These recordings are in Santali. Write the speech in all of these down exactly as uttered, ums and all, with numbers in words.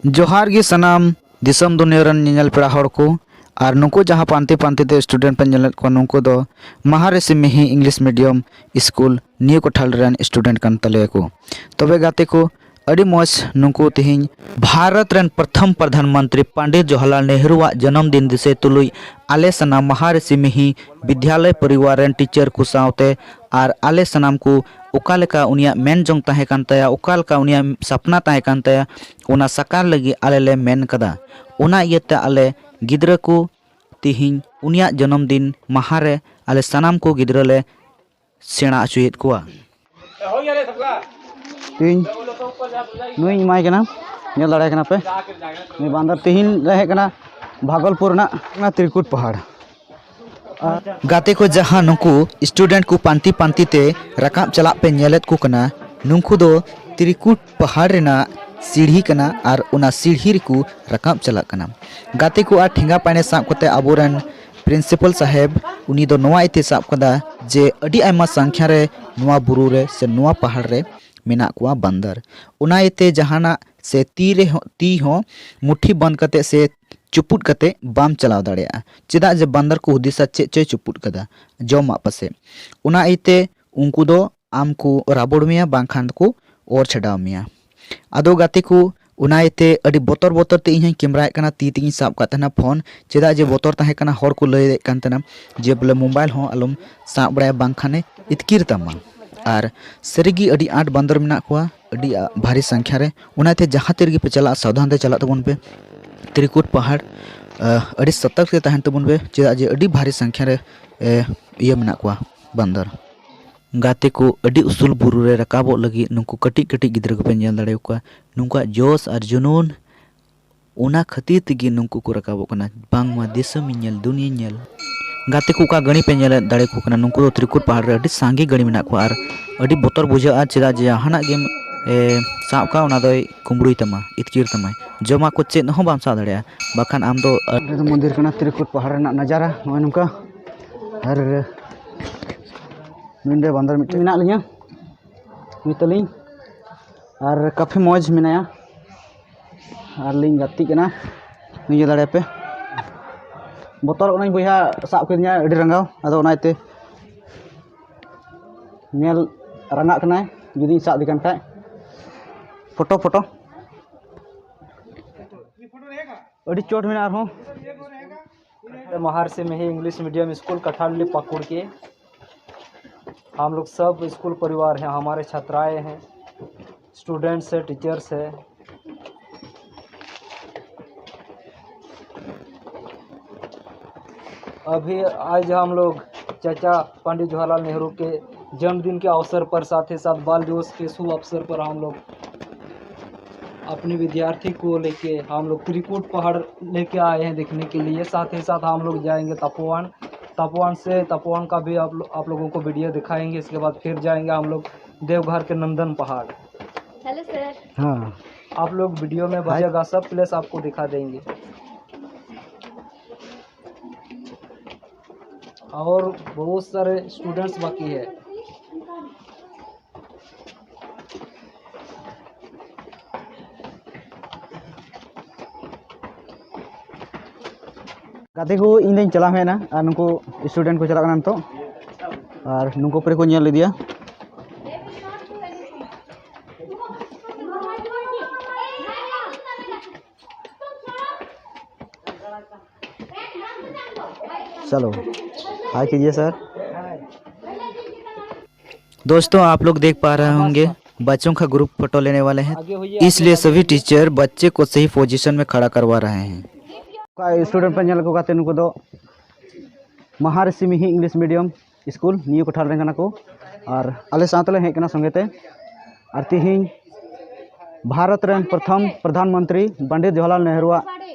ᱡᱚᱦᱟᱨ ᱜᱮ ᱥᱟᱱᱟᱢ ᱫᱤᱥᱚᱢ ᱫᱩᱱᱤᱭᱟᱹ ᱨᱮᱱ ᱧᱮᱧᱮᱞ ᱯᱮᱲᱟ ᱦᱚᱲ ᱠᱚ᱾ ᱟᱨ ᱱᱩᱠᱩ ᱡᱟᱦᱟᱸ ᱯᱟᱱᱛᱮ ᱯᱟᱱᱛᱮ ᱛᱮ student ᱯᱮ ᱧᱮᱞᱮᱫ ᱠᱚᱣᱟ, ᱱᱩᱠᱩ ᱫᱚ ᱢᱟᱦᱟᱨᱤᱥᱤ ᱢᱤᱦᱤ English medium school ᱱᱤᱭᱩ ᱠᱚᱴᱷᱟᱞ ᱨᱮᱱ student ᱠᱟᱱ ᱛᱟᱞᱮᱭᱟ ᱠᱚ᱾ ᱛᱚᱵᱮ ᱜᱟᱛᱮ ᱠᱚ, ᱟᱹᱰᱤ ᱢᱚᱡᱽ ᱱᱩᱠᱩ ᱛᱮᱦᱮᱧ ᱵᱷᱟᱨᱚᱛ ᱨᱮᱱ ᱯᱨᱚᱛᱷᱚᱢ ᱯᱨᱚᱫᱷᱟᱱ ᱢᱚᱱᱛᱨᱤ ᱯᱚᱱᱰᱤᱛ ᱡᱚᱣᱟᱦᱚᱨᱞᱟᱞ ᱱᱮᱦᱨᱩᱣᱟᱜ ᱡᱚᱱᱚᱢ ᱫᱤᱱ ᱫᱤᱥᱟᱹᱭ ᱛᱩᱞᱩᱡ ᱟᱞᱮ ᱥᱟᱱᱟᱢ ᱢᱟᱦᱟᱨᱤᱥᱤ ᱢᱤᱦᱤ ᱵᱤᱫᱽᱭᱟᱞᱚᱭ ᱯᱚᱨᱤᱵᱟᱨ ᱨᱮᱱ teacher ᱠᱚ ᱥᱟᱶᱛᱮ ᱟᱨ ᱟᱞᱮ ᱥᱟᱱᱟᱢ ᱠᱚ ᱚᱠᱟ ᱞᱮᱠᱟ ᱩᱱᱤᱭᱟᱜ ᱢᱮᱱ ᱡᱚᱝ ᱛᱟᱦᱮᱸ ᱠᱟᱱ ᱛᱟᱭᱟ, ᱚᱠᱟ ᱞᱮᱠᱟ ᱩᱱᱤᱭᱟᱜ ᱥᱟᱯᱱᱟ ᱛᱟᱦᱮᱸ ᱠᱟᱱ ᱛᱟᱭᱟ, ᱚᱱᱟ ᱥᱟᱠᱟᱨ ᱞᱟᱹᱜᱤᱫ ᱟᱞᱮ ᱞᱮ ᱢᱮᱱ ᱠᱟᱫᱟ᱾ ᱚᱱᱟ ᱤᱭᱟᱹᱛᱮ ᱟᱞᱮ ᱜᱤᱫᱽᱨᱟᱹ ᱠᱚ ᱛᱤᱦᱤᱧ ᱩᱱᱤᱭᱟᱜ ᱡᱚᱱᱚᱢ ᱫᱤᱱ ᱢᱟᱦᱟ ᱨᱮ ᱟᱞᱮ ᱥᱟᱱᱟᱢ ᱠᱚ ᱜᱤᱫᱽᱨᱟᱹ ᱞᱮ ᱥᱮᱬᱟ ᱦᱚᱪᱚᱭᱮᱫ ᱠᱚᱣᱟ᱾ ᱛᱤᱦᱤᱧ ᱱᱩᱭ ᱮᱢᱟᱭ ᱠᱟᱱᱟ, ᱧᱮᱞ ᱫᱟᱲᱮᱭᱟᱭ ᱠᱟᱱᱟ ᱯᱮ, ᱱᱩᱭ ᱵᱟᱱᱫᱚᱨ ᱛᱤᱦᱤᱧ ᱞᱮ ᱦᱮᱡ ᱠᱟᱱᱟ ᱵᱷᱟᱜᱚᱞᱯᱩᱨ ᱨᱮᱱᱟᱜ ᱚᱱᱟ ᱛᱨᱤᱠᱩᱴ ᱯᱟᱦᱟᱲ᱾ ᱜᱟᱛᱮ ᱠᱚ, ᱡᱟᱦᱟᱸ ᱱᱩᱠᱩ student ᱠᱚ ᱯᱟᱱᱛᱤ ᱯᱟᱱᱛᱤ ᱛᱮ ᱨᱟᱠᱟᱵ ᱪᱟᱞᱟᱜ ᱯᱮ ᱧᱮᱞᱮᱫ ᱠᱚ ᱠᱟᱱᱟ, ᱱᱩᱠᱩ ᱫᱚ ᱛᱨᱤᱠᱩᱴ ᱯᱟᱦᱟᱲ ᱨᱮᱱᱟᱜ ᱥᱤᱲᱦᱤ ᱠᱟᱱᱟ ᱟᱨ ᱚᱱᱟ ᱥᱤᱲᱦᱤ ᱨᱮᱠᱚ ᱨᱟᱠᱟᱵ ᱪᱟᱞᱟᱜ ᱠᱟᱱᱟ᱾ ᱜᱟᱛᱮ ᱠᱚ, ᱟᱨ ᱴᱷᱮᱸᱜᱟ ᱯᱟᱭᱱᱮ ᱥᱟᱵ ᱠᱟᱛᱮ ᱟᱵᱚᱨᱮᱱ principal ᱥᱟᱦᱮᱵᱽ, ᱩᱱᱤ ᱫᱚ ᱱᱚᱣᱟ ᱤᱭᱟᱹᱛᱮ ᱥᱟᱵ ᱠᱟᱫᱟ ᱡᱮ ᱟᱹᱰᱤ ᱟᱭᱢᱟ ᱥᱚᱝᱠᱷᱟ ᱨᱮ ᱱᱚᱣᱟ ᱵᱩᱨᱩ ᱨᱮ ᱥᱮ ᱱᱚᱣᱟ ᱯᱟᱦᱟᱲ ᱨᱮ ᱢᱮᱱᱟᱜ ᱠᱚᱣᱟ ᱵᱟᱱᱫᱟᱨ᱾ ᱚᱱᱟ ᱤᱭᱟᱹᱛᱮ ᱡᱟᱦᱟᱱᱟᱜ ᱥᱮ ᱛᱤ ᱨᱮᱦᱚᱸ, ᱛᱤ ᱦᱚᱸ ᱢᱩᱴᱷᱤ ᱵᱚᱱᱫ ᱠᱟᱛᱮ ᱥᱮ ᱪᱩᱯᱩᱫ ᱠᱟᱛᱮ ᱵᱟᱢ ᱪᱟᱞᱟᱣ ᱫᱟᱲᱮᱭᱟᱜᱼᱟ, ᱪᱮᱫᱟᱜ ᱡᱮ ᱵᱟᱱᱫᱟᱨ ᱠᱚ ᱦᱩᱫᱤᱥᱟ ᱪᱮᱫ ᱪᱚᱭ ᱪᱩᱯᱩᱫ ᱠᱟᱫᱟ, ᱡᱚᱢᱟᱜ ᱯᱟᱥᱮᱡ᱾ ᱚᱱᱟ ᱤᱭᱟᱹᱛᱮ ᱩᱱᱠᱩ ᱫᱚ ᱟᱢ ᱠᱚ ᱨᱟᱵᱚᱲ ᱢᱮᱭᱟ, ᱵᱟᱝᱠᱷᱟᱱ ᱫᱚᱠᱚ ᱚᱨ ᱪᱷᱟᱰᱟᱣ ᱢᱮᱭᱟ᱾ ᱟᱫᱚ ᱜᱟᱛᱮ ᱠᱚ, ᱚᱱᱟ ᱤᱭᱟᱹᱛᱮ ᱟᱹᱰᱤ ᱵᱚᱛᱚᱨ ᱵᱚᱛᱚᱨ ᱛᱮ ᱤᱧ ᱦᱚᱸᱧ ᱠᱮᱢᱨᱟᱭᱮᱫ ᱠᱟᱱᱟ, ᱛᱤ ᱛᱮᱜᱤᱧ ᱥᱟᱵ ᱠᱟᱜ ᱛᱟᱦᱮᱱᱟ ᱯᱷᱳᱱ, ᱪᱮᱫᱟᱜ ᱡᱮ ᱵᱚᱛᱚᱨ ᱛᱟᱦᱮᱸ ᱠᱟᱱᱟ, ᱦᱚᱲ ᱠᱚ ᱞᱟᱹᱭᱮᱫ ᱠᱟᱱ ᱛᱟᱦᱮᱱᱟ ᱡᱮ ᱵᱚᱞᱮ mobile ᱦᱚᱸ ᱟᱞᱚᱢ ᱥᱟᱵ ᱵᱟᱲᱟᱭᱟ, ᱵᱟᱝᱠᱷᱟᱱᱮ ᱤᱛᱠᱤᱨ ᱛᱟᱢᱟ᱾ ᱟᱨ ᱥᱟᱹᱨᱤᱜᱮ ᱟᱹᱰᱤ ᱟᱸᱴ ᱵᱟᱱᱫᱚᱨ ᱢᱮᱱᱟᱜ ᱠᱚᱣᱟ, ᱟᱹᱰᱤ, ᱟ, ᱵᱷᱟᱨᱤ ᱥᱚᱝᱠᱷᱟ ᱨᱮ᱾ ᱚᱱᱟᱛᱮ ᱡᱟᱦᱟᱸ ᱛᱤ ᱨᱮᱜᱮ ᱯᱮ ᱪᱟᱞᱟᱜᱼᱟ, ᱥᱟᱵᱫᱷᱟᱱ ᱛᱮ ᱪᱟᱞᱟᱜ ᱛᱟᱵᱚᱱ ᱯᱮ᱾ ᱛᱨᱤᱠᱩᱴ ᱯᱟᱦᱟᱲ, ᱟ, ᱟᱹᱰᱤ ᱥᱚᱛᱚᱨᱠ ᱛᱮ ᱛᱟᱦᱮᱱ ᱛᱟᱵᱚᱱ ᱯᱮ, ᱪᱮᱫᱟᱜ ᱡᱮ ᱟᱹᱰᱤ ᱵᱷᱟᱨᱤ ᱥᱚᱝᱠᱷᱟ ᱨᱮ, ᱮ, ᱤᱭᱟᱹ ᱢᱮᱱᱟᱜ ᱠᱚᱣᱟ ᱵᱟᱱᱫᱚᱨ᱾ ᱜᱟᱛᱮ ᱠᱚ, ᱟᱹᱰᱤ ᱩᱥᱩᱞ ᱵᱩᱨᱩ ᱨᱮ ᱨᱟᱠᱟᱵᱚᱜ ᱞᱟᱹᱜᱤᱫ ᱱᱩᱠᱩ ᱠᱟᱹᱴᱤᱡ ᱠᱟᱹᱴᱤᱡ ᱜᱤᱫᱽᱨᱟᱹ ᱠᱚᱯᱮ ᱧᱮᱞ ᱫᱟᱲᱮᱭᱟᱠᱚᱣᱟ᱾ ᱱᱩᱠᱩᱣᱟᱜ ᱡᱚᱥ ᱟᱨ ᱡᱩᱱᱩᱱ, ᱚᱱᱟ ᱠᱷᱟᱹᱛᱤᱨ ᱛᱮᱜᱮ ᱱᱩᱠᱩ ᱠᱚ ᱨᱟᱠᱟᱵᱚᱜ ᱠᱟᱱᱟ, ᱵᱟᱝᱢᱟ ᱫᱤᱥᱚᱢᱤᱧ ᱧᱮᱞ, ᱫᱩᱱᱤᱭᱟᱹᱧ ᱧᱮᱞ᱾ ᱜᱟᱛᱮ ᱠᱚ, ᱚᱠᱟ ᱜᱟᱹᱲᱤ ᱯᱮ ᱧᱮᱞᱮᱫ ᱫᱟᱲᱮ ᱠᱚ ᱠᱟᱱᱟ, ᱱᱩᱠᱩ ᱫᱚ ᱛᱨᱤᱠᱩᱴ ᱯᱟᱦᱟᱲ ᱨᱮ ᱟᱹᱰᱤ ᱥᱟᱸᱜᱮ ᱜᱟᱹᱲᱤ ᱢᱮᱱᱟᱜ ᱠᱚᱣᱟ ᱟᱨ ᱟᱹᱰᱤ ᱵᱚᱛᱚᱨ ᱵᱩᱡᱷᱟᱹᱜᱼᱟ, ᱪᱮᱫᱟᱜ ᱡᱮ ᱡᱟᱦᱟᱱᱟᱜ ᱜᱮᱢ, ᱮ, ᱥᱟᱵ ᱠᱟᱜ, ᱚᱱᱟ ᱫᱚᱭ ᱠᱩᱢᱵᱽᱲᱩᱭ ᱛᱟᱢᱟ, ᱤᱛᱠᱤᱨ ᱛᱟᱢᱟᱭ᱾ ᱡᱚᱢᱟᱜ ᱠᱚ ᱪᱮᱫ ᱦᱚᱸ ᱵᱟᱢ ᱥᱟᱵ ᱫᱟᱲᱮᱭᱟᱜᱼᱟ, ᱵᱟᱠᱷᱟᱱ ᱟᱢ ᱫᱚ, ᱟ- ᱱᱚᱸᱰᱮ ᱫᱚ ᱢᱚᱱᱫᱤᱨ ᱠᱟᱱᱟ, ᱛᱨᱤᱠᱩᱴ ᱯᱟᱦᱟᱲ ᱨᱮᱱᱟᱜ ᱱᱟᱡᱟᱨᱟ ᱱᱚᱜᱼᱚᱭ ᱱᱚᱝᱠᱟ᱾ ᱟᱨ ᱱᱚᱸᱰᱮ ᱵᱟᱱᱫᱚᱨ ᱢᱤᱫᱴᱮᱱ ᱢᱮᱱᱟᱜ ᱞᱤᱧᱟ, ᱱᱩᱭ ᱛᱟᱹᱞᱤᱧ, ᱟᱨ ᱠᱟᱯᱷᱤ ᱢᱚᱡᱽ ᱢᱮᱱᱟᱭᱟ᱾ ᱟᱨ ᱞᱤᱧ ᱜᱟᱛᱮᱜ ᱠᱟᱱᱟ, ᱵᱩᱡᱷᱟᱹᱣ ᱫᱟᱲᱮᱭᱟᱯᱮ᱾ ᱵᱚᱛᱚᱨᱚᱜ ᱠᱟᱹᱱᱟᱹᱧ ᱵᱚᱭᱦᱟ, ᱥᱟᱵ ᱠᱤᱫᱤᱧᱟ ᱟᱹᱰᱤ ᱨᱟᱸᱜᱟᱣ, ᱟᱫᱚ ᱚᱱᱟ ᱤᱭᱟᱹᱛᱮ ᱧᱮᱞ ᱨᱟᱸᱜᱟᱜ ᱠᱟᱱᱟᱭ ᱡᱩᱫᱤᱧ ᱥᱟᱵ ᱤᱫᱤ ᱠᱟᱱ ᱠᱷᱟᱡ᱾ Photo, photo. ᱟᱹᱰᱤ ᱪᱚᱴ ᱢᱮᱱᱟᱜᱼᱟ ᱟᱨᱦᱚᱸ᱾ Maharshi Mihir English medium school Katharli Pakur के हम लोग सब स्कूल परिवार हैं, हमारे छात्राएं हैं, स्टूडेंट्स हैं, टीचर्स हैं। अभी आज हम लोग चाचा पंडित जवाहरलाल नेहरू के जन्मदिन के अवसर पर, साथ ही साथ बाल दिवस के शुभ अवसर पर हम लोग अपने विद्यार्थी को लेके हम लोग त्रिकूट पहाड़ लेके आए हैं देखने के लिए। साथ ही साथ हम लोग जाएंगे तपोवन, तपोवन से, तपोवन का भी आप लो-, आप लोगों को वीडियो दिखाएंगे। इसके बाद फिर जाएंगे हम लोग देवघर के नंदन पहाड़। Hello sir. हाँ। आप लोग वीडियो में हाय। बचेगा, सब प्लेस आपको दिखा देंगे। और बहुत सारे स्टूडेंट्स बाकी है। ᱜᱟᱛᱮ ᱠᱚ, ᱤᱧ ᱫᱚᱧ ᱪᱟᱞᱟᱣ ᱦᱮᱡ ᱮᱱᱟ ᱟᱨ ᱱᱩᱠᱩ ᱥᱴᱩᱰᱮᱱᱴ ᱠᱚ ᱪᱟᱞᱟᱜ ᱠᱟᱱᱟ ᱱᱤᱛᱚᱜ, ᱟᱨ ᱱᱩᱠᱩ ᱯᱚᱨᱮ ᱠᱚ ᱧᱮᱞ ᱤᱫᱤᱭᱟ᱾ चलो, हाय कीजिए सर। दोस्तों, आप लोग देख पा रहे होंगे, बच्चों का ग्रुप फोटो लेने वाले हैं, इसलिए सभी टीचर बच्चे को सही पोजीशन में खड़ा करवा रहे हैं। स्टूडेंट पे ᱧᱮᱞ ᱠᱚ ᱠᱟᱛᱮ ᱱᱩᱠᱩ ᱫᱚ ᱢᱟᱦᱟᱨᱤᱥᱤ ᱢᱤᱦᱤ ᱤᱝᱞᱤᱥ ᱢᱤᱰᱤᱭᱟᱢ ᱥᱠᱩᱞ ᱱᱤᱭᱩ ᱠᱚᱴᱷᱟᱞ ᱨᱮᱱ ᱠᱟᱱᱟ ᱠᱚ, ᱟᱨ ᱟᱞᱮ ᱥᱟᱶ ᱛᱮᱞᱮ ᱦᱮᱡ ᱠᱟᱱᱟ ᱥᱚᱸᱜᱮ ᱛᱮ᱾ ᱟᱨ ᱛᱤᱦᱤᱧ ᱵᱷᱟᱨᱚᱛ ᱨᱮᱱ ᱯᱨᱚᱛᱷᱚᱢ ᱯᱨᱚᱫᱷᱟᱱ ᱢᱚᱱᱛᱨᱤ ᱯᱚᱱᱰᱤᱛ ᱡᱚᱣᱟᱦᱚᱨᱞᱟᱞ ᱱᱮᱦᱨᱩᱣᱟᱜ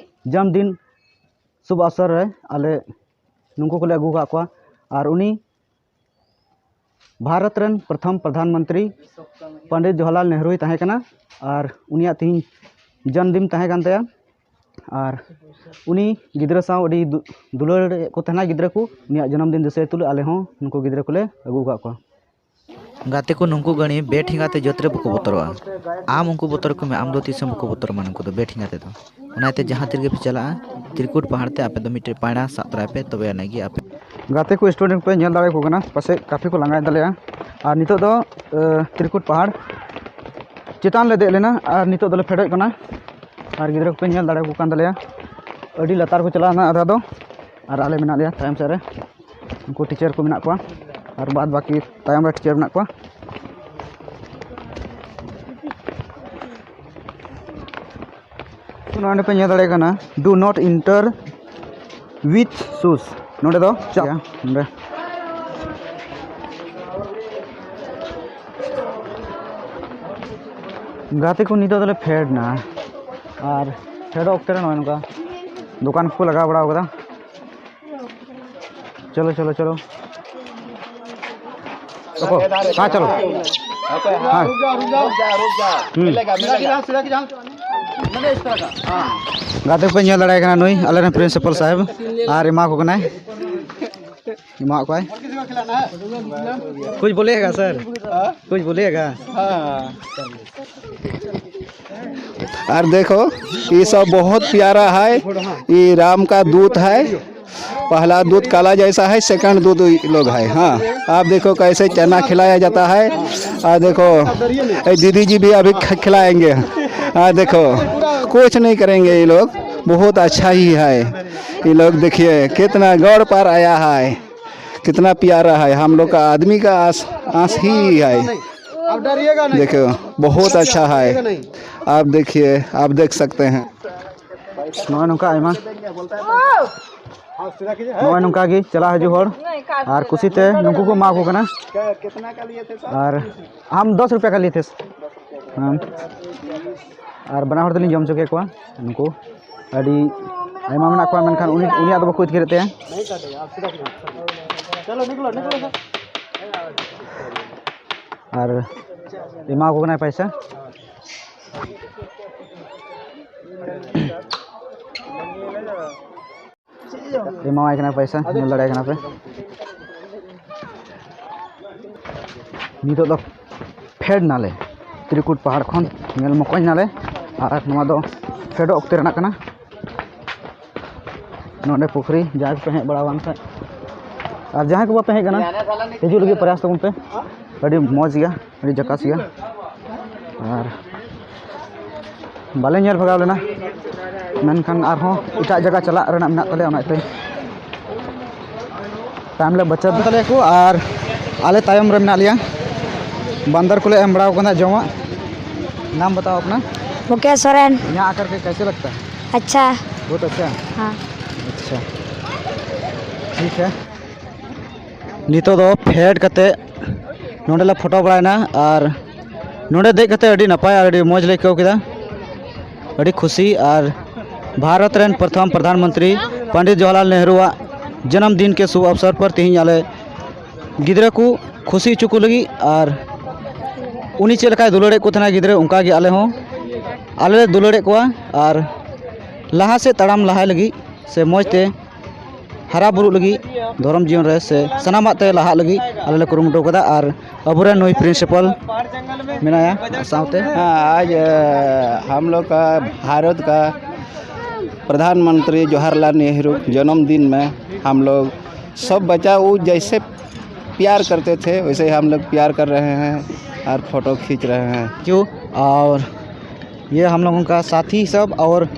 ᱡᱚᱱᱢᱫᱤᱱ ᱥᱩᱵᱷ ᱚᱵᱥᱚᱨ ᱨᱮ ᱟᱞᱮ ᱱᱩᱠᱩ ᱠᱚᱞᱮ ᱟᱹᱜᱩ ᱟᱠᱟᱫ ᱠᱚᱣᱟ᱾ ᱟᱨ ᱩᱱᱤ ᱵᱷᱟᱨᱚᱛ ᱨᱮᱱ ᱯᱨᱚᱛᱷᱚᱢ ᱯᱨᱚᱫᱷᱟᱱ ᱢᱚᱱᱛᱨᱤ ᱯᱚᱱᱰᱤᱛ ᱡᱚᱣᱟᱦᱚᱨᱞᱟᱞ ᱱᱮᱦᱨᱩᱭ ᱛᱟᱦᱮᱸ ᱠᱟᱱᱟ, ᱟᱨ ᱩᱱᱤᱭᱟᱜ ᱛᱤᱦᱤᱧ ᱡᱚᱱᱢᱫᱤᱱ ᱛᱟᱦᱮᱸ ᱠᱟᱱ ᱛᱟᱭᱟ᱾ ᱟᱨ ᱩᱱᱤ ᱜᱤᱫᱽᱨᱟᱹ ᱥᱟᱶ ᱟᱹᱰᱤ ᱫᱩ-, ᱫᱩᱞᱟᱹᱲ ᱠᱚ ᱛᱟᱦᱮᱱᱟ ᱜᱤᱫᱽᱨᱟᱹ ᱠᱚ, ᱩᱱᱤᱭᱟᱜ ᱡᱚᱱᱚᱢ ᱫᱤᱱ ᱫᱤᱥᱟᱹᱭ ᱛᱩᱞᱩᱡ ᱟᱞᱮ ᱦᱚᱸ ᱱᱩᱠᱩ ᱜᱤᱫᱽᱨᱟᱹ ᱠᱚᱞᱮ ᱟᱹᱜᱩ ᱟᱠᱟᱫ ᱠᱚᱣᱟ᱾ ᱜᱟᱛᱮ ᱠᱚ, ᱱᱩᱠᱩ ᱜᱟᱹᱲᱤ ᱵᱮᱴᱷᱮᱸᱜᱟ ᱛᱮ ᱡᱚᱛ ᱨᱮ ᱵᱟᱠᱚ ᱵᱚᱛᱚᱨᱚᱜᱼᱟ᱾ ᱟᱢ ᱩᱱᱠᱩ ᱵᱚᱛᱚᱨ ᱠᱚ ᱢᱮ, ᱟᱢ ᱫᱚ ᱛᱤᱥ ᱦᱚᱸ ᱵᱟᱠᱚ ᱵᱚᱛᱚᱨ ᱟᱢᱟ ᱱᱩᱠᱩ ᱫᱚ, ᱵᱮᱴᱷᱮᱸᱜᱟ ᱛᱮᱫᱚ᱾ ᱚᱱᱟᱛᱮ ᱡᱟᱦᱟᱸ ᱛᱤ ᱨᱮᱜᱮ ᱯᱮ ᱪᱟᱞᱟᱜᱼᱟ, ᱛᱨᱤᱠᱩᱴ ᱯᱟᱦᱟᱲ ᱛᱮ ᱟᱯᱮ ᱫᱚ ᱢᱤᱫᱴᱮᱡ ᱯᱟᱭᱲᱟ ᱥᱟᱵ ᱛᱚᱨᱟᱭ ᱯᱮ, ᱛᱚᱵᱮ ᱟᱹᱱᱤᱡ ᱜᱮ ᱟᱯᱮ᱾ ᱜᱟᱛᱮ ᱠᱚ, student ᱯᱮ ᱧᱮᱞ ᱫᱟᱲᱮᱭᱟᱠᱚ ᱠᱟᱱᱟ, ᱯᱟᱥᱮᱡ ᱠᱟᱯᱷᱤ ᱠᱚ ᱞᱟᱸᱜᱟᱭᱮᱫ ᱛᱟᱞᱮᱭᱟ᱾ ᱟᱨ ᱱᱤᱛᱚᱜ ᱫᱚ, ᱮ, ᱛᱨᱤᱠᱩᱴ ᱯᱟᱦᱟᱲ ᱪᱮᱛᱟᱱ ᱞᱮ ᱫᱮᱡ ᱞᱮᱱᱟ ᱟᱨ ᱱᱤᱛᱚᱜ ᱫᱚᱞᱮ ᱯᱷᱮᱰᱚᱜ ᱠᱟᱱᱟ᱾ ᱟᱨ ᱜᱤᱫᱽᱨᱟᱹ ᱠᱚᱯᱮ ᱧᱮᱞ ᱫᱟᱲᱮᱭᱟᱠᱚ ᱠᱟᱱ ᱛᱟᱞᱮᱭᱟ, ᱟᱹᱰᱤ ᱞᱟᱛᱟᱨ ᱠᱚ ᱪᱟᱞᱟᱣᱱᱟ ᱟᱫᱷᱟ ᱫᱚ, ᱟᱨ ᱟᱞᱮ ᱢᱮᱱᱟᱜ ᱞᱮᱭᱟ ᱛᱟᱭᱚᱢ ᱥᱮᱫ ᱨᱮ᱾ ᱩᱱᱠᱩ teacher ᱠᱚ ᱢᱮᱱᱟᱜ ᱠᱚᱣᱟ ᱟᱨ ᱵᱟᱫ ᱵᱟᱹᱠᱤ ᱛᱟᱭᱚᱢ ᱨᱮ teacher ᱢᱮᱱᱟᱜ ᱠᱚᱣᱟ᱾ ᱱᱚᱰᱮ ᱯᱮ ᱧᱮᱞ ᱫᱟᱲᱮᱭᱟᱜ ᱠᱟᱱᱟ, "Do not enter with shoes", ᱱᱚᱰᱮ ᱫᱚ ᱪᱟᱜ ᱱᱚᱰᱮ᱾ ᱜᱟᱛᱮ ᱠᱚ, ᱱᱤᱛᱚᱜ ᱫᱚᱞᱮ ᱯᱷᱮᱰ ᱱᱟ, ᱟᱨ ᱯᱷᱮᱰᱚᱜ ᱚᱠᱛᱮ ᱨᱮ ᱱᱚᱜᱼᱚᱭ ᱱᱚᱝᱠᱟ ᱫᱚᱠᱟᱱ ᱠᱚᱠᱚ ᱞᱟᱜᱟᱣ ᱵᱟᱲᱟ ᱟᱠᱟᱫᱟ᱾ ᱪᱚᱞᱚ, ᱪᱚᱞᱚ, ᱪᱚᱞᱚ᱾ ᱚᱠᱚ? ᱦᱮᱸ, ᱪᱚᱞᱚ᱾ ᱦᱮᱸ᱾ ᱦᱩᱸ᱾ ᱜᱟᱛᱮ ᱠᱚᱯᱮ ᱧᱮᱞ ᱫᱟᱲᱮᱭᱟᱭ ᱠᱟᱱᱟ, ᱱᱩᱭ ᱟᱞᱮᱨᱮᱱ principal ᱥᱟᱦᱮᱵᱽ, ᱟᱨ ᱮᱢᱟ ᱠᱚ ᱠᱟᱱᱟᱭ, ᱮᱢᱟ ᱠᱚᱣᱟᱭ᱾ कुछ बोलिएगा सर? कुछ बोलिएगा? और देखो, ये सब बहुत प्यारा है। ये राम का दूत है। पहला दूत काला जैसा है, second दूत ये लोग है। हाँ, आप देखो कैसे चना खिलाया जाता है। और देखो, ये दीदी जी भी अभी ख-, खिलाएंगे। हाँ, देखो, कुछ नहीं करेंगे ये लोग, बहुत अच्छा ही है। ये लोग देखिए कितना गौर पर आया है, कितना प्यारा है। हम लोग का आदमी का आस, आस ही है। अब डरिएगा नहीं। देखो, बहुत अच्छा है। डरिएगा नहीं। आप देखिए, आप देख सकते हैं। ᱱᱚᱜᱼᱚᱭ ᱱᱚᱝᱠᱟ ᱟᱭᱢᱟ, ᱱᱚᱜᱼᱚᱭ ᱱᱚᱝᱠᱟ ᱜᱮ ᱪᱟᱞᱟᱜ ᱦᱤᱡᱩᱜ ᱦᱚᱲ ᱟᱨ ᱠᱩᱥᱤᱛᱮ ᱱᱩᱠᱩ ᱠᱚ ᱮᱢᱟ ᱠᱚ ᱠᱟᱱᱟ᱾ ᱟᱨ ᱟᱢ ᱫᱚᱥ ᱨᱩᱯᱤᱭᱟ ᱠᱷᱟᱹᱞᱤ ᱛᱷᱮᱥ᱾ ᱦᱮᱸ᱾ ᱟᱨ ᱵᱟᱱᱟ ᱦᱚᱲ ᱛᱮᱞᱤᱧ ᱡᱚᱢ ᱦᱚᱪᱚ ᱠᱮᱫ ᱠᱚᱣᱟ ᱱᱩᱠᱩ᱾ ᱟᱹᱰᱤ ᱟᱭᱢᱟ ᱢᱮᱱᱟᱜ ᱠᱚᱣᱟ, ᱢᱮᱱᱠᱷᱟᱱ ᱩᱱᱤ, ᱩᱱᱤᱭᱟᱜ ᱫᱚ ᱵᱟᱠᱚ ᱟᱹᱛᱠᱤᱨᱮᱫ ᱛᱟᱭᱟ᱾ ᱟᱨ ᱮᱢᱟ ᱠᱚ ᱠᱟᱱᱟᱭ ᱯᱚᱭᱥᱟ᱾ ᱮᱢᱟᱣᱟᱭ ᱠᱟᱱᱟ ᱯᱚᱭᱥᱟ, ᱧᱮᱞ ᱫᱟᱲᱮᱭᱟᱜ ᱠᱟᱱᱟ ᱯᱮ᱾ ᱱᱤᱛᱚᱜ ᱫᱚ ᱯᱷᱮᱰ ᱱᱟᱞᱮ ᱛᱨᱤᱠᱩᱴ ᱯᱟᱦᱟᱲ ᱠᱷᱚᱱ, ᱧᱮᱞ ᱢᱚᱠᱚᱧ ᱱᱟᱞᱮ᱾ ᱟᱨ ᱱᱚᱣᱟ ᱫᱚ ᱯᱷᱮᱰᱚᱜ ᱚᱠᱛᱮ ᱨᱮᱱᱟᱜ ᱠᱟᱱᱟ᱾ ᱱᱚᱰᱮ ᱯᱩᱠᱷᱨᱤ, ᱡᱟᱦᱟᱸᱭ ᱠᱚᱯᱮ ᱦᱮᱡ ᱵᱟᱲᱟ ᱟᱠᱟᱱ ᱠᱷᱟᱡ, ᱟᱨ ᱡᱟᱦᱟᱸᱭ ᱠᱚ ᱵᱟᱯᱮ ᱦᱮᱡ ᱟᱠᱟᱱᱟ, ᱦᱤᱡᱩᱜ ᱞᱟᱹᱜᱤᱫ ᱯᱨᱚᱭᱟᱥ ᱛᱟᱵᱚᱱ ᱯᱮ᱾ ᱟᱹᱰᱤ ᱢᱚᱡᱽ ᱜᱮᱭᱟ, ᱟᱹᱰᱤ ᱡᱟᱠᱟᱥ ᱜᱮᱭᱟ᱾ ᱟᱨ ᱵᱟᱞᱮ ᱧᱮᱞ ᱵᱷᱟᱜᱟᱣ ᱞᱮᱱᱟ, ᱢᱮᱱᱠᱷᱟᱱ ᱟᱨᱦᱚᱸ ᱮᱴᱟᱜ ᱡᱟᱭᱜᱟ ᱪᱟᱞᱟᱜ ᱨᱮᱱᱟᱜ ᱢᱮᱱᱟᱜ ᱛᱟᱞᱮᱭᱟ, ᱚᱱᱟ ᱤᱭᱟᱹᱛᱮ ᱴᱟᱭᱤᱢ ᱞᱮ ᱵᱟᱪᱟᱣ ᱛᱟᱞᱮᱭᱟ ᱠᱚ᱾ ᱟᱨ ᱟᱞᱮ ᱛᱟᱭᱚᱢ ᱨᱮ ᱢᱮᱱᱟᱜ ᱞᱮᱭᱟ, ᱵᱟᱱᱫᱟᱨ ᱠᱚᱞᱮ ᱮᱢ ᱵᱟᱲᱟ ᱟᱠᱚ ᱠᱟᱱᱟ ᱡᱚᱢᱟᱜ᱾ नाम बताओ अपना। मुकेश सोरेन। यहाँ आकर के कैसे लगता है? अच्छा। बहुत अच्छा। हाँ। अच्छा, ठीक है। ᱱᱤᱛᱚᱜ ᱫᱚ ᱯᱷᱮᱰ ᱠᱟᱛᱮ ᱱᱚᱰᱮ ᱞᱮ ᱯᱷᱳᱴᱳ ᱵᱟᱲᱟᱭᱮᱱᱟ ᱟᱨ ᱱᱚᱰᱮ ᱫᱮᱡ ᱠᱟᱛᱮ ᱟᱹᱰᱤ ᱱᱟᱯᱟᱭ ᱟᱨ ᱟᱹᱰᱤ ᱢᱚᱡᱽ ᱞᱮ ᱟᱹᱭᱠᱟᱹᱣ ᱠᱮᱫᱟ᱾ ᱟᱹᱰᱤ ᱠᱷᱩᱥᱤ᱾ ᱟᱨ ᱵᱷᱟᱨᱚᱛ ᱨᱮᱱ ᱯᱨᱚᱛᱷᱚᱢ ᱯᱨᱚᱫᱷᱟᱱ ᱢᱚᱱᱛᱨᱤ ᱯᱚᱱᱰᱤᱛ ᱡᱚᱣᱟᱦᱚᱨᱞᱟᱞ ᱱᱮᱦᱨᱩᱣᱟᱜ ᱡᱚᱱᱚᱢ ᱫᱤᱱ ᱠᱮ ᱥᱩᱵᱷ ᱚᱵᱥᱚᱨ ᱯᱚᱨ ᱛᱮᱦᱮᱧ ᱟᱞᱮ ᱜᱤᱫᱽᱨᱟᱹ ᱠᱚ ᱠᱷᱩᱥᱤ ᱦᱚᱪᱚ ᱠᱚ ᱞᱟᱹᱜᱤᱫ ᱟᱨ ᱩᱱᱤ ᱪᱮᱫ ᱞᱮᱠᱟᱭ ᱫᱩᱞᱟᱹᱲᱮᱫ ᱠᱚ ᱛᱟᱦᱮᱱᱟ ᱜᱤᱫᱽᱨᱟᱹ, ᱚᱱᱠᱟ ᱜᱮ ᱟᱞᱮ ᱦᱚᱸ, ᱟᱞᱮ ᱞᱮ ᱫᱩᱞᱟᱹᱲᱮᱫ ᱠᱚᱣᱟ᱾ ᱟᱨ ᱞᱟᱦᱟ ᱥᱮᱫ ᱛᱟᱲᱟᱢ ᱞᱟᱦᱟᱭ ᱞᱟᱹᱜᱤᱫ ᱥᱮ ᱢᱚᱡᱽ ᱛᱮ ᱦᱟᱨᱟ ᱵᱩᱨᱩᱜ ᱞᱟᱹᱜᱤᱫ, ᱫᱷᱚᱨᱚᱢ ᱡᱤᱭᱚᱱ ᱨᱮ ᱥᱮ ᱥᱟᱱᱟᱢᱟᱜ ᱛᱮ ᱞᱟᱦᱟᱜ ᱞᱟᱹᱜᱤᱫ ᱟᱞᱮ ᱞᱮ ᱠᱩᱨᱩᱢᱩᱴᱩ ᱠᱟᱫᱟ᱾ ᱟᱨ ᱟᱵᱚᱨᱮᱱ ᱱᱩᱭ ᱯᱨᱤᱱᱥᱤᱯᱟᱞ ᱢᱮᱱᱟᱭᱟ ᱟᱨ ᱥᱟᱶᱛᱮ हाँ, आज अ, हम लोग का भारत का प्रधानमंत्री जवाहरलाल नेहरू जन्मदिन में हम लोग सब बच्चा वो जैसे प्यार करते थे वैसे ही हम लोग प्यार कर रहे हैं और फोटो खींच रहे हैं। क्यों? और ये हम लोगों का साथी सब और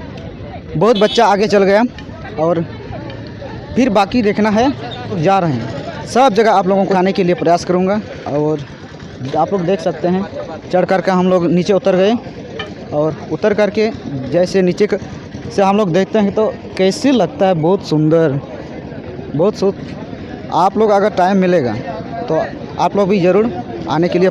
बहुत बच्चा आगे चल गया और फिर बाकी देखना है, जा रहे हैं। सब जगह आप लोगों को आने के लिए प्रयास करूँगा और आप लोग देख सकते हैं चढ़ कर के हम लोग नीचे उतर गए और उतर करके जैसे नीचे क- से हम लोग देखते हैं तो कैसे लगता है, बहुत सुंदर, बहुत सु आप लोग अगर टाइम मिलेगा तो आप लोग भी ज़रूर आने के लिए